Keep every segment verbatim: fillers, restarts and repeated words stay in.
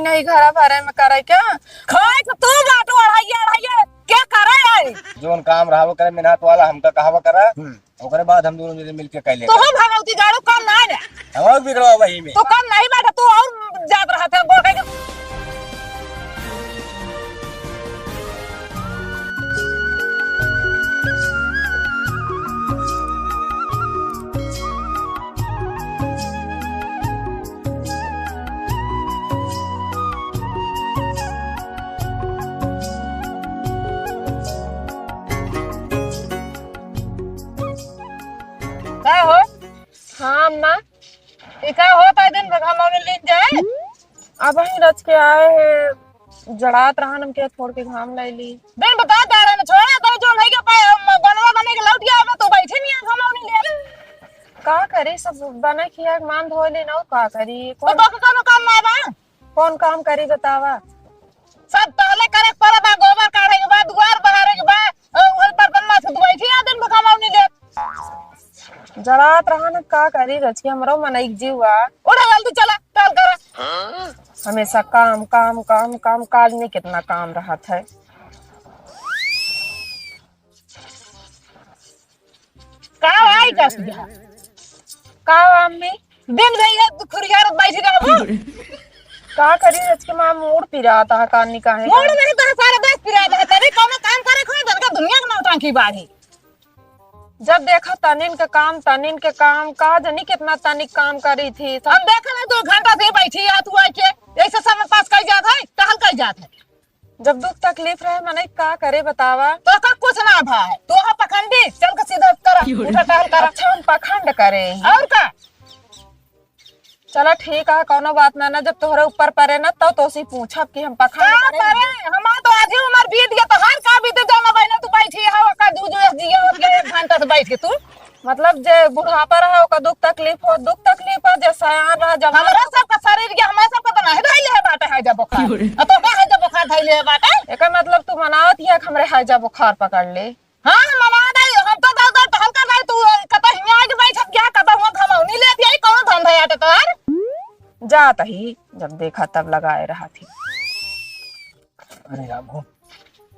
नहीं, घरा भरे में करे क्या? खाए तो तू बाटू अढ़ाइया, अढ़ाइया, क्या करे है? जोन काम रहबो करे मेहनत वाला, हमका कहबो करा। हम्म। ओकरे बाद हम दोनों जने मिलके कर ले। तो हो भगवती गाड़ू काम ना है। हम और बिगड़वा वही में। तो काम नहीं बैठा, तू और जात रहा था, बोल के। का हो? हाँ अम्मा। ई का होत है, दिन भर घाम में लीन जाए? अबहीं रच के आए हैं, जड़ात रहन, हम के छोड़ के घाम ले ली। दिन भर दांत दाड़ा न छोड़ा, तो जो नहीं के पाए, हम बनवा बने के लौट गया, अब तो बैठे नहीं है, घाम नहीं ले। का करी, सब बने किया, मान धो ले ना, का करी? तो कौन, बाकी कोनो काम ना बा? कौन काम करी बतावा? सब तहले करे के पड़े बा, गोबर काढ़े के बा, दुआर बहारे के बा, अ, उहल बर्तन माथ के धोई थी, आ दिन भर कमाऊ नहीं लेत। जरात रहन का करी रचिया, हमरो मनई के जीव आ। उठा जल्दी चला, टहल करा। हमेशा काम, काम, काम, काम, काज में कितना काम रहत है। का भाई कस गया? का अम्मी? दिन भर ये खुरियारत बैठी रहबू। का करी, आज के माँ मूड पिरात है, कानी काहे मूड का? नहीं तो सारा देश पिरात है, तभी कौनो काम करे खोए, तनका दुनिया के नौटंकी बाढ़ी। जब देखा तनिन के काम, तनिन के काम, का जनी कितना तनिक काम करी थी। हम देखा ना, दो घंटा से बैठी है तू आके, ऐसे समय पास कई जात है, टहल कई जात है। जब दुख तकलीफ रहे, मनई का करे बतावा? तो का कुछ ना भाई, तू हा पखंडी, चल के सीधा करा, उठा टहल करा। अच्छा, हम पखंड करे। और का? चला ठीक है, कौनो बात ना, ना जब तोहरे ऊपर परे ना, तो तोसी पूछब कि हम पखंड का करे। करे? हमार तो आज ही उम्र बीत गया, तो हर का बीते जाना बहना, तू बैठी है, ओका दू जो जिया के एक घंटा से बैठ के तू। मतलब जे बुढ़ापा रहा, ओका दुख तकलीफ हो, दुख तकलीफ हो, जे सयान रहा, जवान हमरा सबका शरीर के, हमरा सबका तो नहीं धइले है बाटे हैजा बुखार। की हो रे? आ तो का हैजा बुखार धइले है बाटे? एकर मतलब तू मनावत हिया कि हमरे हैजा बुखार पकड़ ले। हाँ, मना नहीं, हम तो दर दर टहल कर रहे, तू कतौ हियाँ आके बैठत क्या, कतौ हुआँ घमौनी लेत यही, कौन धंधा आटे तोहार? जात ही, जब देखा तब लगाए रहा थी। अरे राम हो,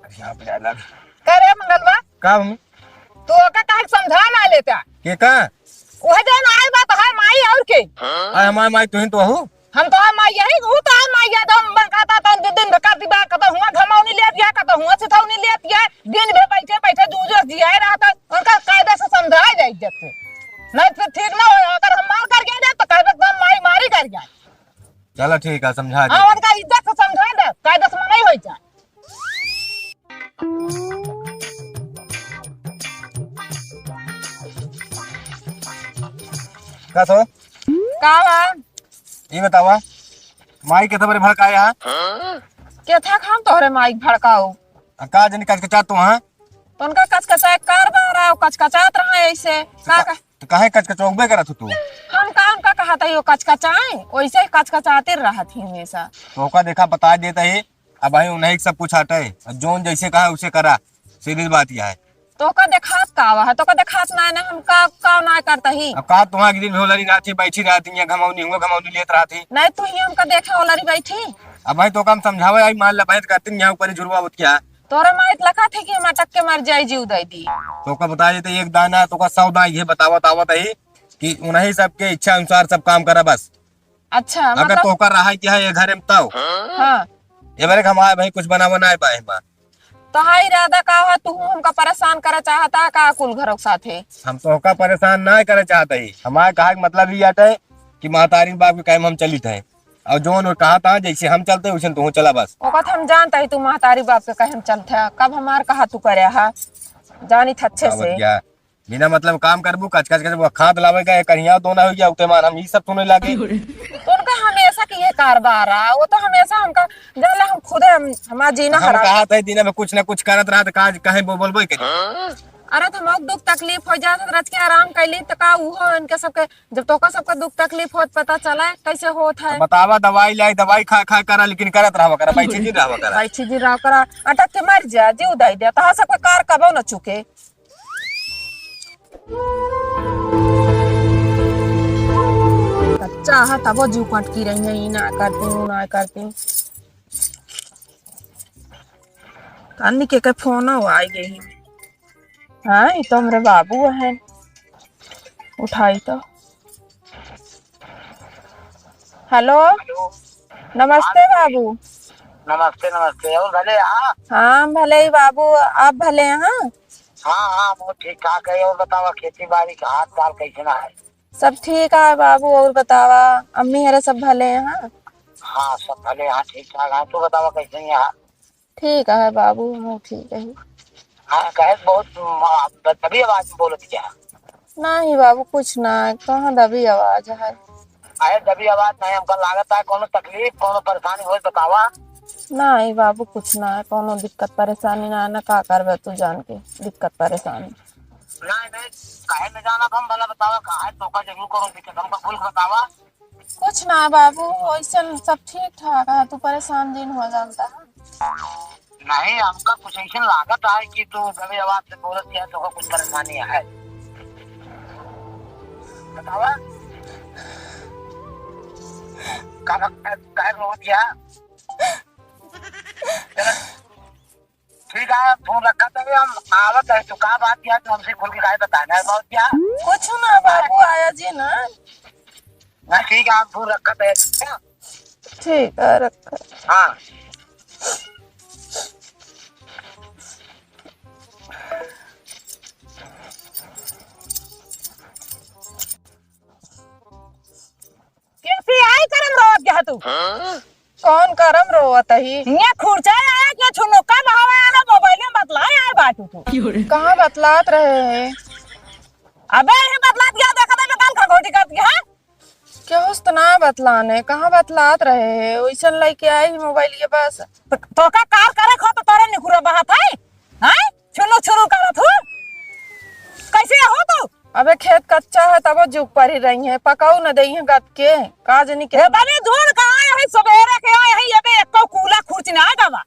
अरे यहाँ पे आला। का रे मंगलवा? का मम्मी? तू ओका काहे समझा ना लेता? के का? वह जौन आए बा तोहार माई और के? अरे हमार माई तुहिन तो हऊ। हम तोहार माई यही, ऊ तोहार माई है, जौन बकाता तौन दू दिन भर करती बा, कतौ हुआँ घमौनी लेत या, कतौ हुआँ सिथौनी लेत या, दिन भर बैठे बैठे जूझ जियाए रहता, उनका कायदा से समझाए जाए इज्जत से। नहीं फिर ठीक ना हो, अगर हम मार कर गए तो कहबे तोहार माई मारी कर गए। चला ठीक है, समझा दे। हाँ, उनका इज्जत से समझा दे, कायदा से मनाई होई जाए। का सो? का बा? ई बतावा, माई के तबरे भड़काए हा? के था हम तोहरे माई के भड़काऊ? आ का जनी कचकचा तू हाँ? तो उनका कचकचाए कार बा रहा, कचकचात रहा ऐसे। का का, का? तो काहे कचकचौबे करत हो तू? हम का उनका कहत हई, वो कचकचाए, वैसे ही कचकचाते रहत ही हमेशा। तो ओका देखा, बता देत ही, अब भाई उन्हीं के सब कुछ हटे, और जौन जैसे कहा उसे करा, सीधी बात यह है। तो ओका देखात का हुआ है? तो ओका देखात ना है ना, हम का, का ना करता ही। अब का तुम्हारा गिरी में होलरी रहती, बैठी रहती है, घमौनी हुआ, घमौनी लेत रहती। नहीं, तू ही हमका देखे होलरी बैठी। अब भाई तो काम समझावे आई, मान ला बहन करती यहाँ ऊपर ही जुड़वा होत क्या? तोरे माई लखा थे कि हम अटक के मर जाई, जीव दे दी। तोका बता देते एक दाना, तोका सौ दाना, ये बतावत आवत है कि उन्हीं सबके इच्छा अनुसार सब काम करा बस। अच्छा, अगर मतलब तोका रहा कि है ये घर में तब। हाँ। ये बारे हम आए भाई कुछ बनावा ना है बाए बा। तो हाँ इरादा का है, तू हमका परेशान करा चाहता है का कुल घरों के साथे? हम तोका परेशान ना करे चाहते ही। हमारे कहा के मतलब ही आटे कि महतारी बाप के कायम हम चलित है। और जौन वो कहा था, जैसे हम चलते, वैसे तू चला बस। ओका तो हम जानता ही, तू महतारी बाप के कहे हम चलते हैं। कब हमार कहा तू करे हा, जानी था अच्छे से। बिना मतलब काम करबू, कच कच कच वो खाद लावे का, एक कहिया दो ना हो गया, उते मान हम ई सब सुने लागे। तो उनका हमेशा की ये कारबार आ, वो तो हमेशा हमका, जाले हम खुदे हम, हमार जीना हम हराम। कहा था, दिन में कुछ ना कुछ करत रहा, तो काज कहे बो-, बोलबो ही करी। अरे तो हम दुख तकलीफ हो जात, रच के आराम कैली, तो का उहो इनके सबके जब तोका सबका दुख तकलीफ होत पता चला, कैसे होत है? बतावा, दवाई लाई, दवाई खा, खा करा, लेकिन करत रहवा करा, बैठी दिन रहवा करा। बैठी दिन रहवा करा, अटक के मर जा, जीव दे दे, तोहार सबका कार कबो न चुके। चाहत तबो जू पटकी रही है, ई ना करती, ऊ ना करती। अन्नी के, के फोन आ गई। हाँ, ई तो हमरे बाबू हैं, उठाई तो। हेलो। हेलो। नमस्ते हाँ। बाबू। नमस्ते, नमस्ते। और भले हाँ? हाँ, हम भले ही बाबू, आप भले हैं? हाँ, हाँ, बहुत ठीक ठाक है। और बतावा, खेती बाड़ी का हाल चाल कैसे ना है? सब ठीक है बाबू, और बतावा, अम्मी हरे सब भले हैं? हाँ, सब भले हैं, ठीक ठाक है। तू बतावा, कैसे हैं? ठीक है बाबू, हम ठीक है। हाँ, कहे बहुत म-, दबी आवाज में बोलत क्या? नहीं बाबू, कुछ ना, कहाँ दबी आवाज है? अरे, दबी आवाज नहीं, हमका लागत है कोनो तकलीफ, कोनो परेशानी होई, बतावा। नहीं बाबू, कुछ ना है, कोनो दिक्कत परेशानी ना है, ना का करबे तू जान के दिक्कत परेशानी। नहीं, नहीं, काहे न जानब हम, भला बतावा, का है, तोका जरूर करो दिक्कत, हमका खुल के बतावा। कुछ ना बाबू, वैसन सब ठीक ठाक है, तू परेशान जिन हो जानता है। नहीं, हमका कुछ ऐसन लागत है कि तू दबे आवाज से बोलत है, तोका कुछ परेशानी है। बतावा। का, का, काहे रोवत है? चला। ठीक है, फोन रखा तबे हम आवत है। तो का बात किया, तो हमसे खुल के काहे बताना है बात क्या? कुछ ना बाबू, आया जी ना। ना ठीक है, हम फोन रखा तबे। ठीक है, रखा। हाँ। कैसी आई करम रोवत गया तू? कौन करम रोवत ही? ये खुर्चा आया कि छुनुका बहावा आया ना, मोबाइल में बतला यार बाटू तू। कहाँ बतलात रहे हैं? अबे ये बतलात गया, देखा था मैं काल खरगोटी करत गया, हाँ? केहू से तो ना बतलाने, कहाँ बतलात रहे हैं? वैसन लेके आई ही मोबाइल ये बस। तो, तो का कार करे खो तो तोरे निकुरा बहात है? हैं? छुनु छुनु करत हूँ। कैसे हो तू? अबे खेत कच्चा है, तबो जुग पर ही रही है, पकाऊ न दई है गत के, का जनी के। ए, बने धुन कहाँ है, सबेरे के आए है, ये बे एको कूला खुर्च ना गवा।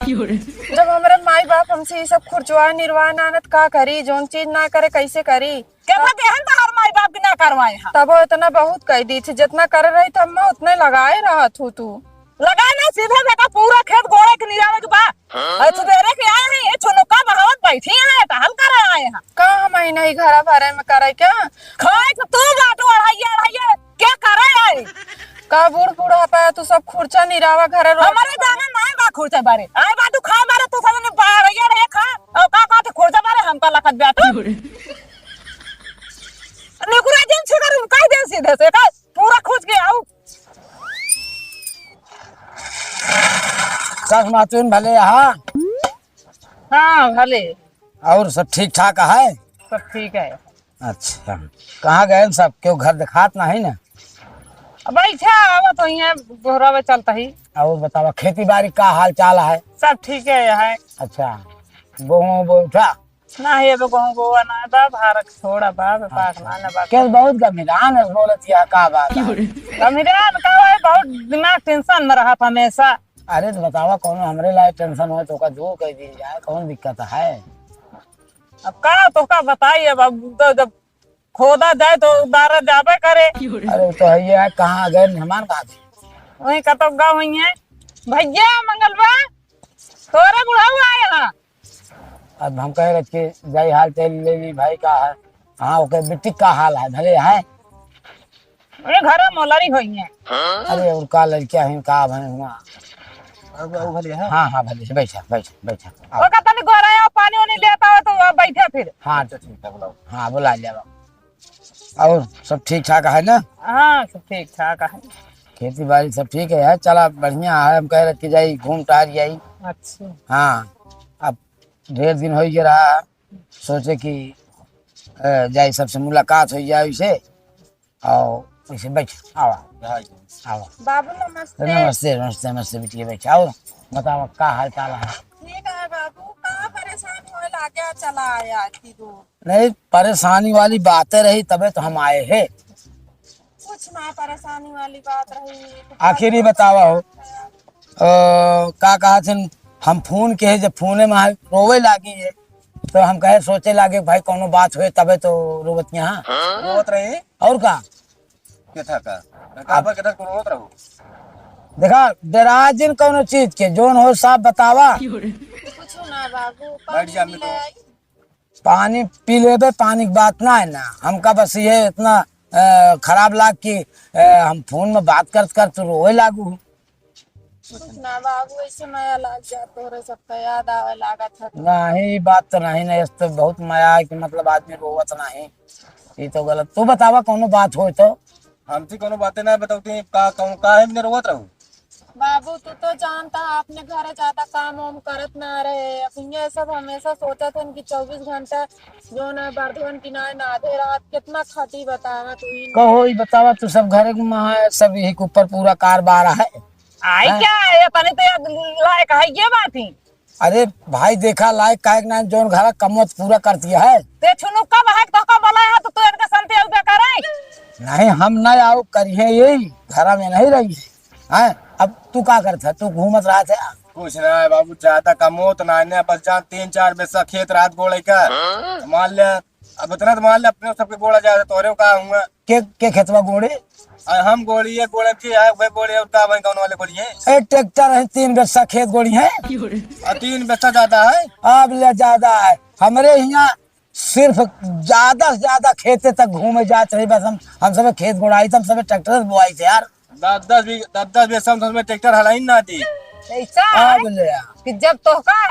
जब हमरे माई बाप हमसे ये सब खुर्चवा निर्वाह ना आनत, का करी? जौन चीज ना करे, कैसे करी? केतना देहन तहार माई बाप के ना करवाए हा? तबो इतना बहुत कह दी थी, जितना करे रही थी अम्मा, उतने लगाए रहत हूँ तू। लगाए ना, सीधे देखा पूरा खेत गोड़े के निरावे के बा। हाँ? और सुबेरे के आए हैं, ये छुनुका बहावत बैठी हैं, टहल कर आए हैं। का हम ही नहीं घरा भरे में करे क्या? खाए के तू बाटू अढ़ाइया, अढ़ाइया, क्या करे आए? का बूढ़ बूढ़ा पाया तू सब खुर्चा निरावा घरे रोज। हमारे जाना ना बा खुर्चा बारे। आए बाटू खाए बारे तू सब ने बारैया रे खा। और का का तू खुर्चा बारे हमका लखत बाटू। निकुरा जिन छुकर उनका ही दे सीधे से का पूरा खुर्च के आऊ। का मातुन भले यहाँ? हाँ, भले। और सब ठीक ठाक है? सब ठीक है। अच्छा, कहाँ गए सब? क्यों घर दिखात नहीं ना? अब बैठा आवत होइहैं, गोहरावे चलता ही। और बतावा, खेती बाड़ी का हाल चाल है? सब ठीक है, है। अच्छा, गेहूं बोए उठा? नाही, अबे गेहूं बोआ ना बा, भारत छोड़ा बा, अबे पाक अच्छा। ना, ना बा। केस बहुत गंभीरान है, बोलत या का बात है? गंभीरान का है, बहुत दिमाग tension में रहत हमेशा। अरे तो बतावा, कौनो हमरे लायक tension हो तो ओका दूर कर दी जाए, कौन दिक्कत है? अब का तोका बताई, अब, अब तो जब खोदा जाए तो उदारा जाबे करे। अरे तो है ये, कहाँ गए मेहमान, कहाँ थे? वहीं कतौ गा हुई है। भैया मंगलवा, तोरे बुढ़ऊ आए हैं। अब हम कह रहे कि जाई हाल चाल ले ली भाई का है। हाँ, ओके बिटिक का हाल है, भले है। अरे घर में मोलरी होई है। अरे और का लड़किया है, का भन हुआ? अब, अब भले है? हाँ, हाँ, भले है, बैठा, बैठा, बैठा। आओ। ओका तनी गोराया पानी उनी लेता हो तो अब बैठा फिर। हाँ, अच्छा, ठीक है, बुलाओ। हाँ, बुला लिया। और सब ठीक ठाक है ना? हाँ, सब ठीक ठाक है। खेती बाड़ी सब ठीक है यार, चला बढ़िया है। हम कह रहे कि जाई घूम टहर आई। अच्छा। हाँ, अब ढेर दिन हो गया रहा, सोचे कि, अ, जाई सबसे मुलाकात हो जाए उसे। और उसे बैठ, आवा, आवा। बाबू नमस्ते। नमस्ते, नमस्ते, नमस्ते बिटिया, बैठ। और बताओ का हाल चाल है? ठीक है बाबू, का परेशान होए लागे, चला आया इतनी दूर। नहीं, परेशानी वाली बातें रही तबे तो हम आए हैं। कुछ ना परेशानी वाली बात रही। आखिर ये बतावा हो, अ, का कहा थे, हम फोन के है, जब फोने में आए, रोवे लागी है, तो हम कहे सोचे लागे भाई कौनो बात हुए तबे तो रोवत यहाँ। रोवत रही? और का? के था का? का अब बा, के था, कौन होत रहू? देखा, डेरा जिन कौनो चीज के, जौन हो साफ बतावा। कुछ ना बाबू, बैठ पानी जा, पी हम ले तो आई। पानी पी लेबे, पानी की बात ना है ना, हमका बस ये इतना, अ, खराब लाग कि, अ, हम फोन में बात करत करत रोए लागू। कुछ ना बाबू, ऐसे मया लाग जात, तोहरे सबका याद आवे लागत है। नहीं, ई बात तो नहीं, नहीं, इस तो बहुत मया है कि मतलब आदमी रोवत नहीं, ई तो गलत। तू बतावा, कौनो बात हो तो। हमसे कौनो बातें ना बतावती, का, कौन, काहे में रोवत रहू? बाबू, तू तो जानता है, अपने घरे ज्यादा काम वाम करत ना रहे। अब ये सब हमेशा सोचत हन कि चउबीस घंटा जो ना बर्धवन की ना, ना आधे रात कितना खटी बतावा तू ही। कहो, ई बतावा, तू सब घरे में है, सब यही के ऊपर पूरा कारबार है। आई हैं? क्या है? ये तनी तो याद लायक है, ये बात ही। अरे भाई, देखा, लायक काहे के ना, जौन घरा कमवत पूरा करती है। ते छुनु कब है, तो कब बोला है, तो तू इनके संती उबे करे? नहीं, हम ना आओ करिए, यही घरा में नहीं रही है। हैं? अब तू का करत है? तू घूमत रहत है? कुछ ना है बाबू, ज्यादा कमोत ना है, बस जान तीन चार बिस्सा खेत रहत गोड़े का। मान ले, अब इतना तो मान ले, अपने सबके गोड़ा जाए, तोरे का हुआ। के, के खेतवा गोड़े? अरे हम गोड़ी है, गोड़े की है, वह गोड़े और का भाई, कौन वाले गोड़ी है? ए, ट्रैक्टर है, तीन बिस्सा खेत गोड़ी है। और तीन बिस्सा ज्यादा है? अब ले ज्यादा है। हमरे यहाँ सिर्फ ज्यादा से ज्यादा खेते तक घूमे जात रही, बस हम, हम सब खेत गोड़ाई थे, हम सब ट्रैक्टर से बोआई थे यार। दस दस बीघ-, दस दस बीघा हम सब ट्रैक्टर हलाई ना दी। ऐसा है अब ले आ। कि जब तोहका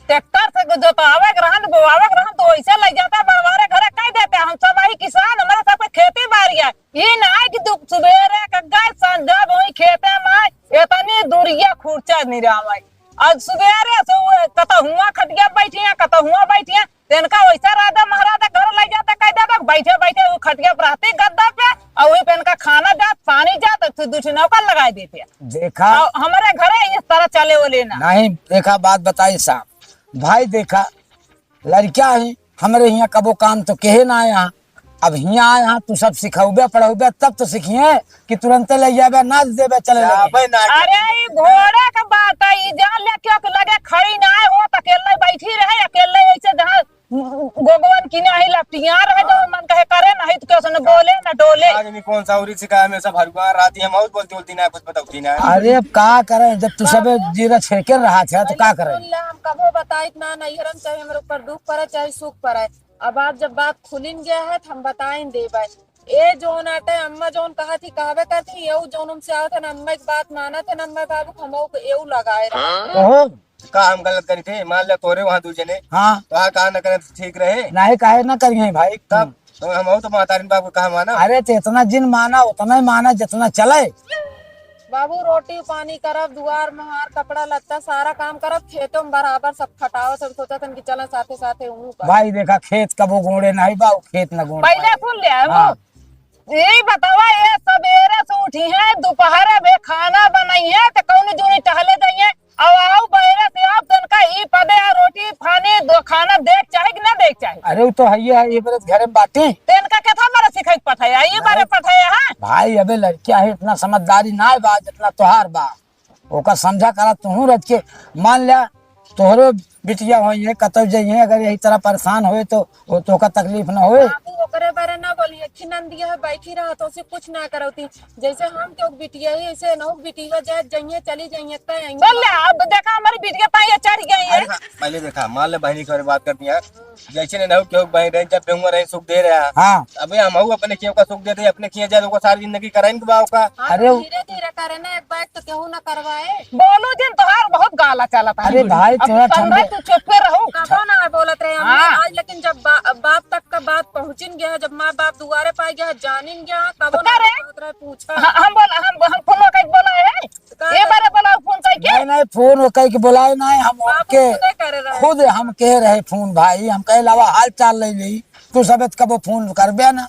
ट्रैक्टर से जोतवावे के रहन, बोआवे के रहन, तो वैसे ले जाता बड़वारे घरे कह देते, हम सब वही किसान, हमारे सबके खेती बाड़ी है। ई ना है कि तू सुबेरे के गए, संझा बोई खेते में, इतनी दूरिया खुर्चा निरावे। और सुबेरे से वो कतहुआ खटिया बैठी है, कतहुआ बैठी है, तो इनका वैसा राजा महाराजा घर ले जाता, कह देता, बैठे बैठे वो खटिया पर रहती गद्दा पे, और वहीं पे इनका खाना जात, पानी जात, और फिर दूसरी नौकर लगाई देते। देखा। और हमारे घरे इस तरह चले वाले ना। नहीं, देखा, बात बताई साहब, भाई, देखा, लड़किया ही हमरे हियाँ कबो काम तो केहे ना आया। अब हियाँ आए हाँ, तू सब सिखौबे, पढ़ौबे, तब तो सीखिए कि तुरंते ले जाबे, नाच देबे, चले लगे। अरे, ई घोड़े के बात है, ई जान ले, क्यों के लगे खड़ी ना है, वो तो अकेले बैठी रहे, अकेले ऐसे जहाँ गोगवन की नहीं लपटिया रहे, जो मन कहे करे, नहीं तो क्यों से न बोले, न डोले। आज भी कौन सा उरी सिखाए, हमेशा भरुआ रहती है, मौत बोलती, बोलती ना, कुछ बताती ना। अरे, अब का करें, जब तू सब जीरा छेके रहा था, तो का करें? सुन ले, हम कबो बताइत ना, नैहरन चाहे हमरे ऊपर दुख पड़े, चाहे सुख पड़े। अब आप जब बात खुलिन गया है, तो हम बताइन देबे। ए जौन आटे अम्मा जौन कहा थी, कहबे करती, एऊ जौन हमसे आवत है ना, अम्मा एक बात मानत है ना, अम्मा बाबू, हमऊ के एऊ लगाए रहे। ओहो। का हम गलत करी थे? मान ले तोरे वहाँ दू जने। हाँ। तो हाँ, कहा न करे तो ठीक रहे। नहीं, काहे ना करिए भाई। तब तो हमऊ तो महतारिन बाप को कहा माना। अरे, तो इतना जिन माना, उतना ही माना, जितना चले। बाबू, रोटी पानी करब, दुआर महार, कपड़ा लत्ता, सारा काम करब, खेतों में बराबर सब खटावत, सब सोचत हन कि चला साथे साथे उहू करब। भाई, देखा, खेत कबो गोड़े नहीं बा, खेत न गोड़े पहले पाए। सुन ले, हाँ। यही बतावा, ये सबेरे से उठी है, दोपहर में खाना बनाई है, तो कौन जूनी टहले जाइए, अब आओ बहरे से आप तनका ई पदे आ रोटी पानी दो खाना देख चाहे कि ना देख चाहे। अरे, वो तो है ही है, ये बरस घरे में बाटी। तो इनका कथा बारे सिखाई के पठाया, ये बारे पठाया है। भाई, अबे लड़किया है, इतना समझदारी ना है बा, जितना तोहार बा। ओका समझा करा तुहूँ रच के। मान लिया, तोहरो बिटिया होई है, कतौ जइहे, अगर यही तरह परेशान होए तो, वो तोहका तकलीफ न होए। बाबू, ओकरे बारे ना बोलिए, खिनंदिया है, बैठी रहा तो उसे कुछ ना करौती। जैसे हम के बिटिया ही, ऐसे नहु बिटिया जाए, जइहे, चली जइहे, कह आइहे। बोल ले, अब देखा हमारी बिटिया पाए चढ़ गई है। अरे हाँ, पहले देखा, मान ले बहनी के बारे बात करती है। जैसे ने नहु केहू बहन रहे, जब बेहुआ रहे, सुख दे रहा। हाँ। अबे हमहू अपने खियों का सुख देते, अपने खिया जाए तो ओका सारी जिंदगी कराइन के बा ओका। हाँ, अरे तो धीरे धीरे करे ना, एक बार तो केहू ना करवाए। बोलो जिन, तोहार बहुत गाला चलत है। अरे भाई, अब तोरा ठंडे तू चुप्पे रहो। कबो ना बोलत रहे हमने, हाँ। आज लेकिन जब बा-, बाप तक का बात पहुँचिन गया, जब माँ बाप दुआरे पाए गया, जानिन गया, कबो तो ना करे? बोलत रहे, पूछा। हाँ, हम बोला, हम, हम फोन कइके बोला है। तो का ये करे? बारे बोला फोन कइके? नहीं, नहीं, फोन कइके बोलाए नहीं, हम बाबू उनके खुदे करे रहे। खुद हम कहे रहे फोन भाई, हम कहे लावा हाल चाल ले ली, तू सब कबो फोन करबे ना।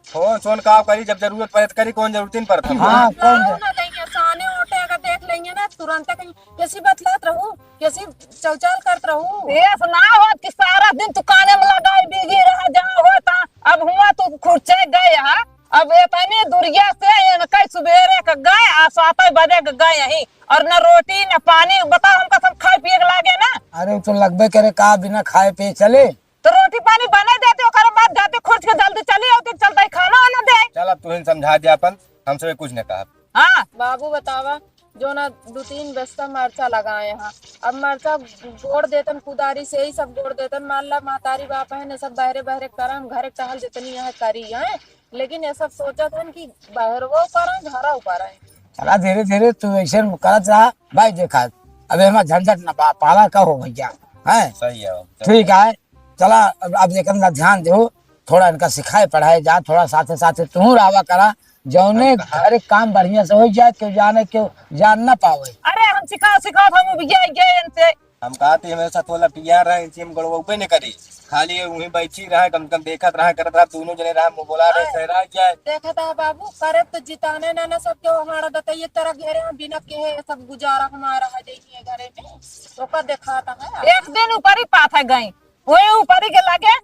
फोन सोन का करी, जब जरूरत पड़े तो करी, कौन जरूरत नहीं पड़ता। हाँ, कौन ना देंगे, साने ओटे अगर देख लेंगे ना, तुरंत कहीं कैसी बतलात रहू, कैसी चौचाल करत रहू। ये सुना हो कि सारा दिन तू काने में लगाए बिजी रह जाओ होता। अब हुआ तू खुर्चे गए हा, अब इतनी दुरिया से इनके सुबेरे के गए आ सात बजे के गए यही, और न रोटी न पानी, बताओ हमका सब खाए पिए के लागे ना। अरे, वो तो लगबे करे का, बिना खाए पिए चले? तो रोटी पानी बने देते, ओकर बाद जाते खुर्च के जल्दी चली आती, चलता ही खाना वाना दे। चल, अब तू ही समझा दे अपन, हम सब कुछ न कहब। हाँ। बाबू बतावा, जो ना दो तीन बस्ता मरचा लगाए हैं, अब मरचा गोड़ देतन कुदारी से, ही सब गोड़ देतन। मान ला महतारी बाप है न, सब बहरे बहरे करन, घरे टहल जितनी है करी है, लेकिन ये सब सोचत हन कि बहरवो करें, घरवो करें। चला धीरे धीरे तू ऐसे करत रहा भाई, देखा अबे हमार झंझट न बा, पाला का हो भैया, हैं? सही है, सही ठीक है। है, चला अब, अब एकर ना ध्यान दो, थोड़ा इनका सिखाए पढ़ाए जा, थोड़ा साथे साथे तू रहवा करा, जौने अब कहा घर काम बढ़िया से हो जाए, केहू जाने केहू जान ना पावे। अरे हम सिखाओ सिखाओ हम उबिया गए इनसे। हम कहा थी हमेशा तो लपिया रहे, इनसे हम गड़बड़बे नहीं करी, खाली वहीं बैठी रहे, कम से कम देखत रहे, करत रहे, दोनों जने रहे, मुँह बोला रहे, अरे, सहरा जाए। देखत है बाबू, करे तो जिताने ना, ना सब केहू हमारा बताइए, तेरा घेरे में बिना केहे सब गुजारा हमारा है, देखिए घरे में, तो का देखाता है। एक दिन ऊपर ही पाथे गई, वही ऊपरी के लगे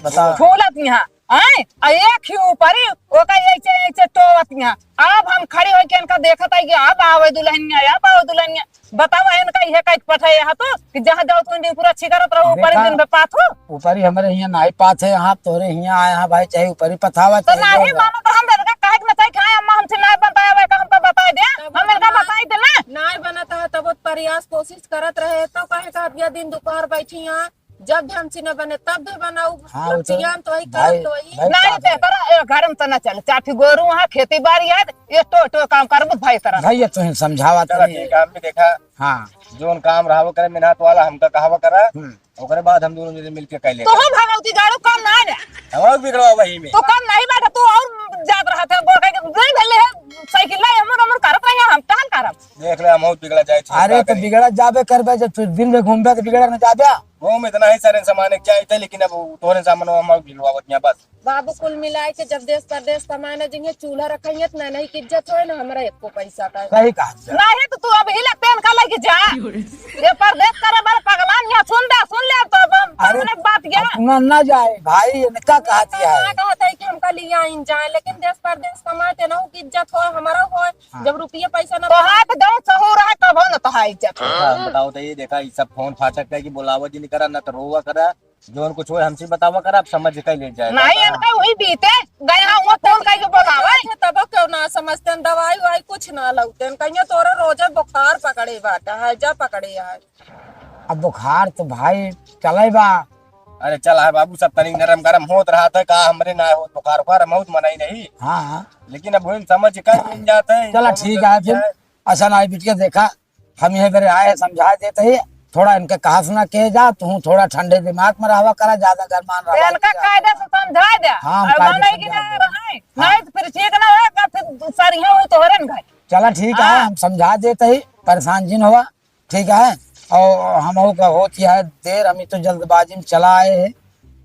बताओ। फूलत यहाँ, हैं? आ एक ही ऊपरी ओका ऐसे, ऐसे टोवत यहाँ। अब हम खड़ी होके इनका देखत आई कि अब आवे दुल्हनिया, अब आवे दुल्हनिया। बताओ, इनका इहे कह के पठाए यहाँ तो कि जहाँ जाओ तुम दिन पूरा छिकरत रहो, ऊपरी देखा, दिन में पाथो। ऊपरी हमरे हियाँ नाई पाथे, यहाँ तोरे हियाँ आए हैं भाई, चाहे ऊपरी पथावा, तो चाहे नहीं जो मानो तो हम इनका कहे के ना चाहे कि हाँ, अम्मा हमसे नाई बनता है, वैका हम तो बताए दे, हम इनका बताए दे ना। नाई बनता है, तब वो प्रयास कोशिश करत रहे, तो कहे का अब यह दिन दोपहर बैठी यहाँ, जब भी हमसे न बने, तब भी बनाऊ, हाँ, वो तो बच्चियाँ तो वही भाई, करत तो वही। भाई, नहीं, का ते करे? करा, ए, घर में तो ना चले, चार ठो गोरू वहाँ, खेती बाड़ी है, ये तो, तो काम करबो भाई तरह। भैया, तुहे समझावा चला तनी। ठीक है, हम भी देखा। हाँ। जोन काम रहबो करे, मेहनत वाला हमका कहबो करा, हम्म। ओकरे बाद हम दोनों जने मिलके कर लेते। तो हम भगवती गाड़ो काम ना है। हम बिगड़वा वही में। तो काम नहीं बैठा, तू और जात रहा था, बोल के नहीं भले है, साइकिल लाई, हमर, हमर करत रही, हम कहाँ करब? देख ले, हम बहुत बिगड़ा जाए, ठीक अरे, बात तो है। बिगड़ा जाबे करबे, जब तू दिन में घूमबे तो बिगड़ा न जाबे। वो में इतना ही सारे सामान एक चाहिए थे, लेकिन अब तोहरे सामान वो हमारे भिलवावत यहाँ बस। बाबू, कुल मिलाए के जब देश परदेश कमाए न जइहे, चूल्हा रखइहे, त ना नहीं की इज्जत होए, ना हमरा एको पैसा का। सही कहा। नहीं तो तू अब ही लगते इनका लेके जा। ये परदेश करे वाले पगलान यहाँ सुन दे, सुन ले अब तो अब हम अरे, अपने बात क्या? अब ना, ना जाए भाई, इनका कहा दिया है। ना कहत है कि हमका लिया इन जाए, लेकिन देश परदेश कमाए ते ना हो कि इज्जत होए, हमारा होए। हाँ। जब रुपये पैसा ना तो हाथ दो सहूर है, तब हो ना तो हाथ इज्जत। अच्छा, हम बताओ तो ये देखा, ये सब फोन फाटक का कि बोलावत जी नहीं करा, ना तो रोवा करा, जोन कुछ होए हमसे बतावा करा, आप समझ के ले जाए। नहीं, इनका वही बीते गया, वो फोन करके बोलावे। तब क्यों ना समझते हैं, दवाई ववाई कुछ ना लौते हैं, कहिए तोरे रोजे बुखार पकड़े बाटा है, जा पकड़े है। अब बुखार तो भाई चले बा। अरे चल है बाबू, सब तनी नरम गरम होत रहा था, का हमरे ना होत बुखार उखार, हम बहुत मनाई नहीं। हाँ, हाँ। लेकिन अब वही समझ कर मिल जाते हैं, चला इनको ठीक है, फिर है। ऐसा ना बिटिया देखा, हम यह बेरे आए समझा देते ही, थोड़ा इनके कहा सुना के जा, तू थोड़ा ठंडे दिमाग में रहवा करा, ज्यादा गरमान रहवा इनका करा। कायदे से समझा दे। हाँ, हम और कायदे नहीं से कि समझा ना दे। रहे, हाँ। नहीं तो फिर ठीक ना होगा, फिर सरिया हो तोहरे न घर। चला ठीक है, हाँ। हम समझा देते ही, परेशान जिन होवा। ठीक है, और हम का होती है देर, हम तो जल्दबाजी में चला आए हैं।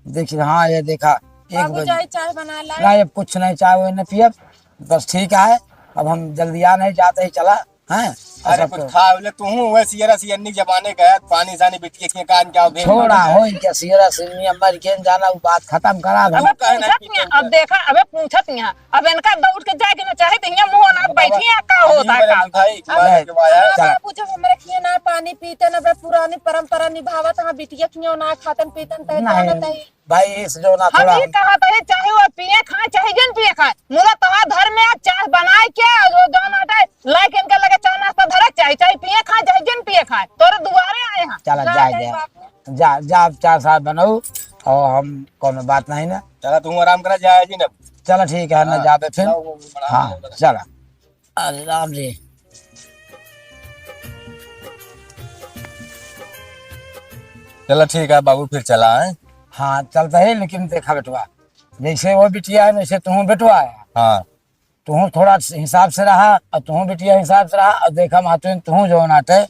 देखिए, हाँ, ये देखा, एक बाबू बजे। जाए, चाय बना ला। नहीं, अब कुछ नहीं, चाय वो नहीं पियब, बस ठीक है, अब हम जल्दी आ नहीं जाते ही चला, हैं? अरे, ऐसा कुछ तो खा ले तू, वैसे ये रसी अन्नी जमाने का है, पानी सानी बिटिया के कान क्या हो गए? छोड़ा, हो क्या सियरा सिन्नी अम्बर के जाना, वो बात खत्म करा अब। अबे काहे नहीं पूछत नहीं, पीछे अब देखा, अबे पूछत नहीं। अब इनका दौड़ के जाए के ना चाहे, तो हियाँ मुँह ना अब बैठी है, का अब होता ये है, का? भाई, अब मारे के भाई, हाँ, चल। बाबू, जब हमरे खिया ना पानी पीते ना, बे पुरानी परंपरा निभावत, हाँ, बिटिया खिया ना खातन पीतन, तय नहीं, जानत है। भाई, इस जो ना हम थोड़ा ये कहत है, चाहे वो पिए खाए, चाहे जिन पिए खाए, मुला तवा धर में आज चाय बनाए के, और वो जौन आटे, लाइक इनके लगे चाय नाश्ता धरे, चाहे, चाहे पिए खाए, चाहे जिन पिए खाए, तोरे दुआरे आए हैं। चला, ना, जाए नहीं दे। बाबू। जा, जा, आप चार साहब बनाओ, और हम कोनो बात नहीं ना। चला, तू आराम करा, जाए जी ना। चला, ठीक है, ना हाँ, जाबे फिर। जाओ, वो बड़ा हाँ, हो गया। चला। अरे राम जी। चला, ठीक है बाबू, फिर चला है। हाँ, चलता है, लेकिन देखा बेटवा, जैसे वो बिटिया है, वैसे तू बेटवा है। हाँ। तुहूँ थोड़ा हिसाब से रहा, और तुहूँ बिटिया हिसाब से रहा, और देखा महतुइन, तुहूँ जो नाटे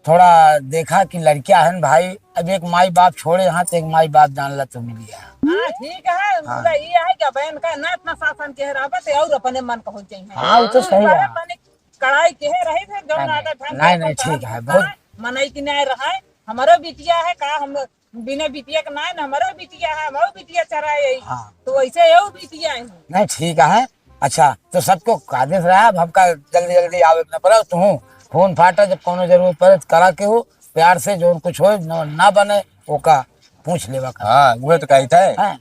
थोड़ा देखा कि लड़किया है न भाई, अब एक माई बाप छोड़े यहाँ तो एक माई बाप जान ला तो मिली है। हाँ, ठीक है, हाँ। पूरा ये है कि अब इनका ना इतना शासन के रहबे तो और अपने मन का हो जाए हैं। हाँ, वो तो सही है। बने कढ़ाई के रही थे, जो नहीं, नाटे नहीं, ढंग से नहीं, अपन ठीक है, बहुत मनई की न्याय रहा है। हमारो बिटिया है का, हम बिना बिटिया के ना, ना हमारो बिटिया है, हमारो बिटिया चराए आई। हाँ। तो वैसे यो बिटिया है। नहीं, ठीक है। अच्छा, तो सबको आदेश रहा, अब हमका जल्दी जल्दी आवे के ना पड़ा। तू फोन फाटा, जब कोनो जरूरत पड़े तो करा के हो, प्यार से जो कुछ हो, न, ना बने, ओका पूछ लेवा का। हाँ, उहे तो कही था। हाँ।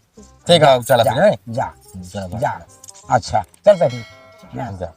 ठीक है, चला जा, फिर, हैं? जा, जा, जा। अच्छा, चल सही। जा।